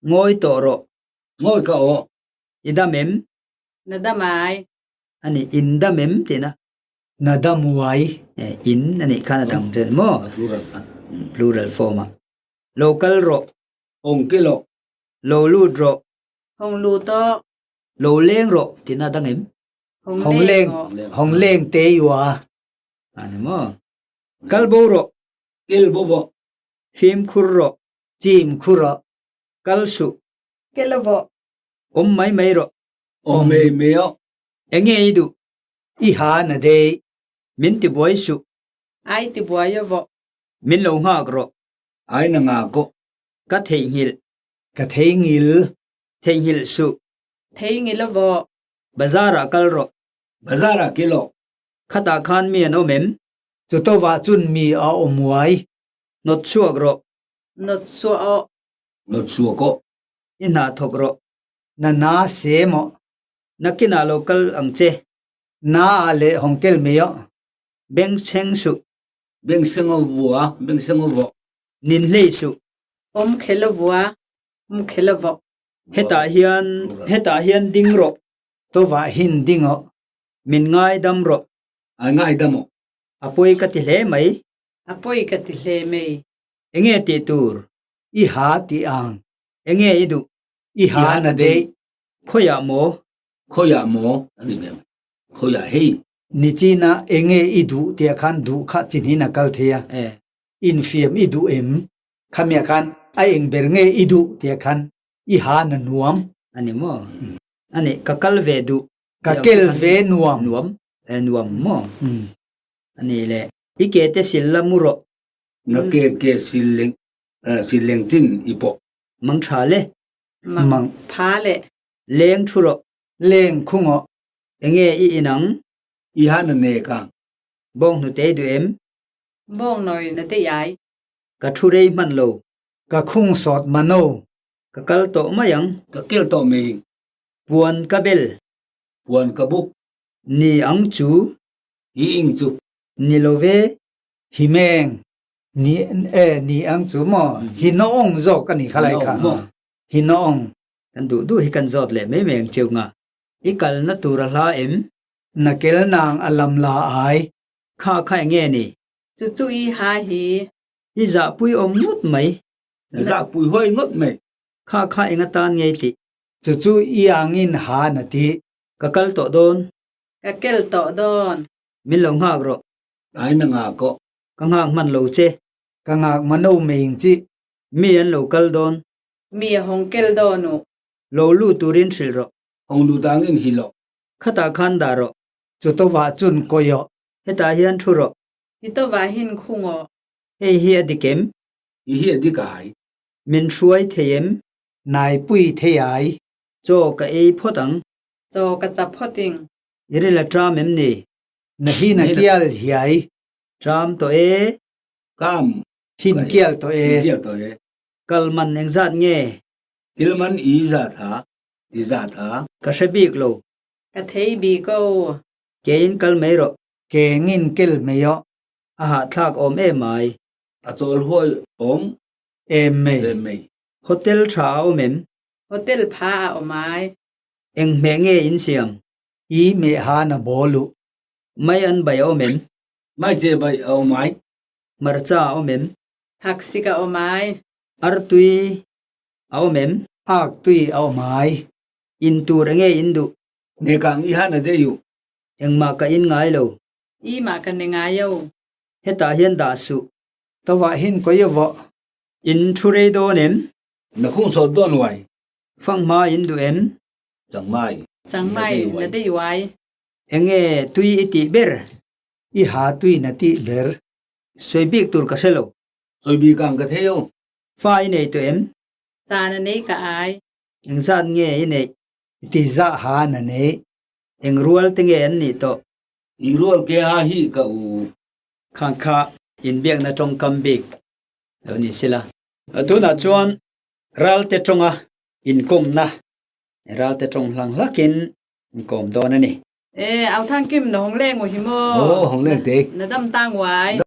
Ngawi tawh rawh. Ngawi ka aw. I dam em? Na dam ai. A ni, in dam em tihna. Na dam uai. E, in a nih khan a dang ṭel maw? A plural a. Plural form a. Lo kal rawh. Hawng kel aw. Lo lut rawh. Hawng lut aw. Lo leng rawh tihna a dang em? Hawng leng aw. Hawng leng te i ua. A ni maw? Kal bo rawh. Kel bo vawh. Fimkhur rawh. Chim khur rawh. Kal suh. Kel a vawh. Awm mai mai rawh. Awm mai mai aw. Enge i duh? I ha na dei. Min ti buai suh. Ai ti buai a vawh. Min lo nghak rawh. Ai na nghak aw. Ka theihnghilh. Ka theinghil. Theihnghilh suh. Theinghil a vawh. Bazar ah kal rawh. Bazar ah kil aw. Khatah khan mi an awm em? Chutawah chun mi a awm uai. Nawt chhuak rawh. Nawt suah aw. Nawt suak aw. I hna thawk rawh. Na na sem aw. Nakinah lo kal ang che. Na ah leh hawng kel mai aw. Beng chheng suh. Beng seng aw vua, beng seng aw vawh. Nin hlei suh. Awm khel a vua, awm khel a vawh. Hetah hian, hetah hian ding rawh. Tawah hin ding aw. Min ngaidam rawh. A ngaidam aw. A pawi ka ti hle mai. A pawi ka ti hle mai. Enge tih tur? I ha tih ang. Enge i duh? I ha na deih. Khawiah maw? Khawiah maw? A ni ve mai. Khawiah hei? Nichina enge i duh tia khan duh kha chinhin a kal thei a. Infiam i duh em? Khamiah khan a eng ber nge i duh tia khan i ha na nuam. A ni maw? A ni, ka kal ve duh. Ka kel ve nuam. Nuam, nuam maw? A ni le, i ke te sil la mu rawh. Na ke ke sil leng, sil leng chin i pawh. Mang tha le. Mang pha le. Leng thu rawh. Leng khung aw. Enge i inang? I ha na ne ka. Bawng hnute i duh em? Bawng nawi na te iai. Ka thu rei hman lo. Ka khung sawt mano. Ka kal tawh mai ang. Ka kel tawh mai. Puan ka bel. Puan ka buk. Ni ang chu. Hi ing chu. Ni lo ve. Hi meng. Ni e ni ang chu maw. Hi naawng zawk a ni kha lai kha. Hi naawng. Kan duh duh hi kan zawt leh mai mai ang cheu nga. I kalna tur a hla em? Na kel nang a lam la ai. Kha kha enge ni? Chu chu i ha hi. I zahpui awm ngawt mai. Na zahpui huai ngawt mai. Kha kha eng atan ngei tih? Chu chu i angin ha na tih. Ka kal tawh dawn. Ka kel tawh dawn. Min lo nghak rawh. Ai na nghak aw. Ka nghak hman lo che. Ka nghak mano meng chi. Mi an lo kal dawn. Mi a hawng kel dawn u. Lo lu turin hrilh rawh. Hawng lu dangin hi loh. Khatah khan dah rawh. Chu tawah chun kawi aw. Hetah hian thu rawh. Hi tawah hin khung aw. Hei hi a dik em? Hi hi a dik ai. Min hruai thei em? Naipui thei ai. Chaw ka ei phawt ang. Chaw ka cha phawt ing. I ril a tram em ni? Na hin a kial hiai. Tram tawh e. Kam. Hin kial tawh e. Hin kial tawh e. Kal man engzat nge? Til man i zat ha, i zat ha. Ka hre bik lo. Ka thei bik o. Kein kal mai rawh. Kengin kel mai aw. A hahthlak awm em ai. A chawl huai awm em mai. Em mai. Hotel tha a awm em? Hotel pha a awm ai. Eng hmeh nge in siam? I meh ha na bawl u. Mai an bai a awm em? Mai che bai a awm ai. Hmarcha a awm em? Thaksik a awm ai. Artui a awm em? Ak tui a awm ai. In tur enge in duh? Nge kang i han a dei u. Engmah ka in ngai lo. I mah ka ni ngai o. Hetah hian dah suh. Tawah hin kawi a vawh. In thu rei dawn em? Na khung sawt dawn uai. Fanghma in duh em? Changmai. Changmai na dei uai. Enge tui i tih ber? I ha tui na tih ber. Sawi bik tur ka hre lo. Sawi bik ang ka thei o. Fa i nei tawh em? Caan a nei ka ai. Engzat nge i neih? I ti zah ha na neih. Eng rual te nge an nih tawh? I rual ke ha hi ka u. Khang kha inbiakna tawngkam bik lo ni sela. Tunah chuan ralte tawnga inkawmna, ralte tawng hlang hlakin inkawm dawn a ni. E, au thang kim na hong leng u hi maw? Aw, hong leng te. Na dam tang uai.